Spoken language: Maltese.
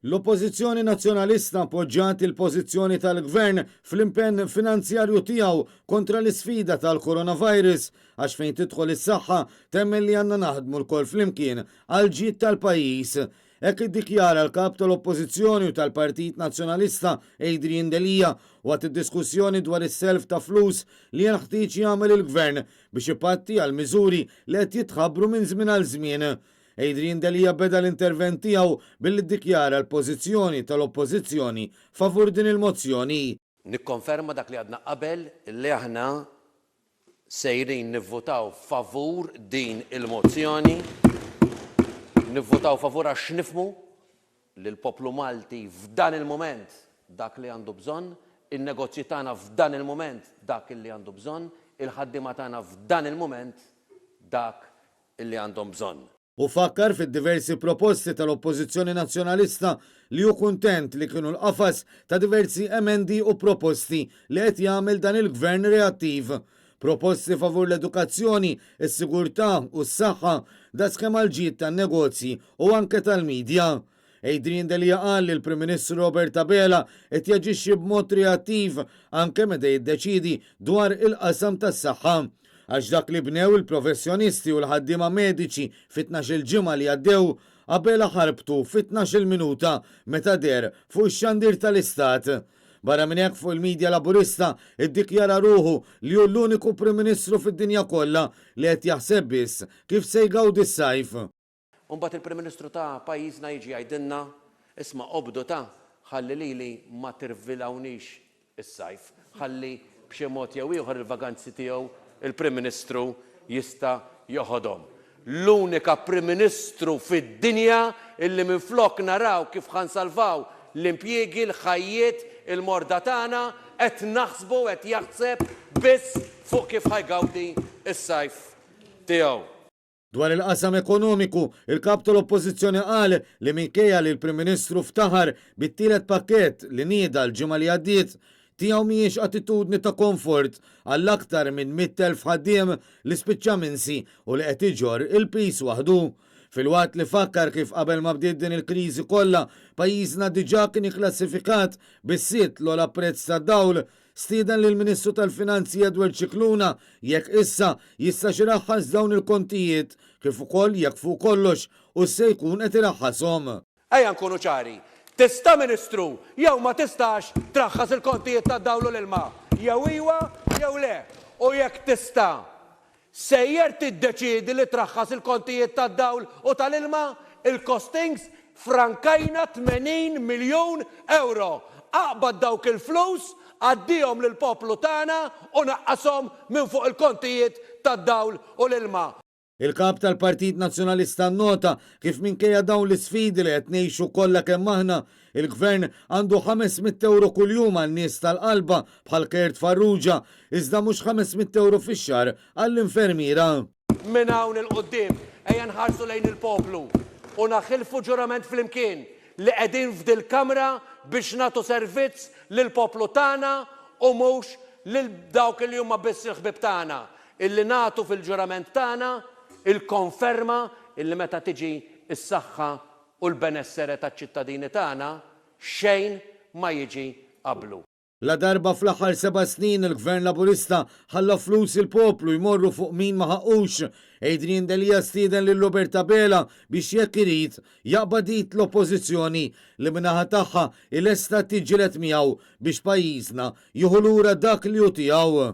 L-Oppożizzjoni Nazzjonalista appoġġjat il-pożizzjoni tal-Gvern fl-impenn finanzjarju tiegħu kontra l-isfida tal-coronavirus għax fejn tidħol is-saħħa temmen li għandna naħdmu lkoll flimkien għall-ġid tal-pajjiż. Hekk iddikjara l-Kap tal-Oppożizzjoni u tal-Partit Nazzjonalista Adrian Delia waqt id-diskussjoni dwar is-self ta' flus li jenħtieġ jagħmel il-Gvern biex ipatti għall-miżuri li qed jitħabbru minn żmien għal żmien. Adrian Delia beda l-intervent tiegħu billi ddikjara l-pożizzjoni tal-Oppożizzjoni favur din il-mozzjoni. Nikkonferma dak li għadna qabel li aħna sejrin nivvutaw favur din il-mozzjoni. Nivvutaw favur għax nifhmu li l-poplu Malti f'dan il-mument dak li għandu bżonn, in-negozji tagħna f'dan il-mument dak li għandu bżonn, il-ħaddiema tagħna f'dan il-mument dak li għandhom bżonn. Hu fakkar fid-diversi proposti tal-Oppożizzjoni Nazzjonalista li hu kuntent li kienu l-qafas ta' diversi emendi u proposti li qed jagħmel dan il-Gvern reattiv. Proposti favur l-edukazzjoni, is-sigurtà u s-saħħa, daqskemm għall-ġid tan-negozji u anke tal-media. Adrian Delia qal li l-Prim Ministru Robert Abela qed jaġixxi b'mod reattiv anke meta jiddeċiedi dwar il-qasam tas-saħħa. Għax dak li bnew il-professjonisti u l-ħaddiema mediċi fi tnax-il ġimgħa li għaddew, Abela ħarbtu fi tnax-il minuta meta deher fuq ix-xandir tal-Istat. Barra minn hekk fuq il-media Laburista ddikjara ruħu li hu l-uniku Prim Ministru fid-dinja kollha li qed jaħseb biss kif se jgawdi s-sajf. U mbagħad il-Prim Ministru ta' pajjiżna jiġi jgħidilna, isma' obdu ta' ħalli lili ma tirvilawnix is-sajf, ħalli b'xi mod jew ieħor il-vaganzi tiegħu il-Prim Ministru jista' joħodhom. L-unika Prim Ministru fid-dinja illi minflok naraw kif ħa nsalvaw l-impjiegi, l-ħajjiet, il-morda tagħna, qed naħsbu, qed jaħseb biss fuq kif ħa jgawdi s-sajf tiegħu. Dwar il-qasam ekonomiku, il-Kap tal-Oppożizzjoni qal li minkejja li l-Prim Ministru ftaħar bit-tielet pakkett li nieda l-ġimgħa li għaddiet, tiegħu mhijiex attitudni ta' komfort għall-aktar minn 100,000 ħaddiem li spiċċa minsi u li qed iġorr il-piż waħdu. Filwaqt li fakkar kif qabel ma bdiet din il-kriżi kollha, pajjiżna diġà kien ikklassifikat bis-sitt l-ogħla prezz tad-dawl, Stieden lill-Ministru tal-Finanzi Edward Scicluna jekk issa jistax iraħħas dawn il-kontijiet kif ukoll jekk fuq kollox hux se jkun qed iraħħashom. Ejja nkunu ċari, tista' Ministru jew ma tistax traħħas il-kontijiet tad-dawl u l-ilma, jew iwa jew le. U jekk tista', Sejjer tiddeċiedi li traħħas il-kontijiet tad-dawl u tal-ilma? Il-costings? Frankajna 80 miljun ewro! Aqbad dawk il-flus, għaddihom lill-poplu tagħna u naqqashom minn fuq il-kontijiet tad-dawl u l-ilma. Il-Kap tal-Partit Nazzjonalista nnota kif minkejja dawn l-isfidi li qed ngħixu kollha kemm aħna, il-Gvern għandu ħames mitt ewro kuljum għal nies tal-qalba bħal Kurt Farrugia, iżda mhux ħames mitt ewro fix-xahar għall-infermiera. Minn hawn 'il quddiem, ejja nħarsu lejn il-poplu u naħilfu ġurament flimkien li qegħdin f'dil-Kamra biex nagħtu servizz lill-poplu tagħna u mhux lil dawk li huma biss il-ħbieb tagħna. Illi nagħtu fil-ġurament tagħna il-konferma illi meta tiġi s-saħħa u l-benessere taċ-ċittadini tagħna, xejn ma jiġi qablu. Ladarba fl-aħħar seba' snin il-Gvern Laburista ħalla flus il-poplu jmorru fuq min ma ħaqqux, Adrian Delia stieden lil Robert Abela biex jekk irid, jaqbad id l-Oppożizzjoni li min-naħa tagħha hi lesta tiġġieled miegħu biex pajjiżna jieħu lura dak li hu tiegħu.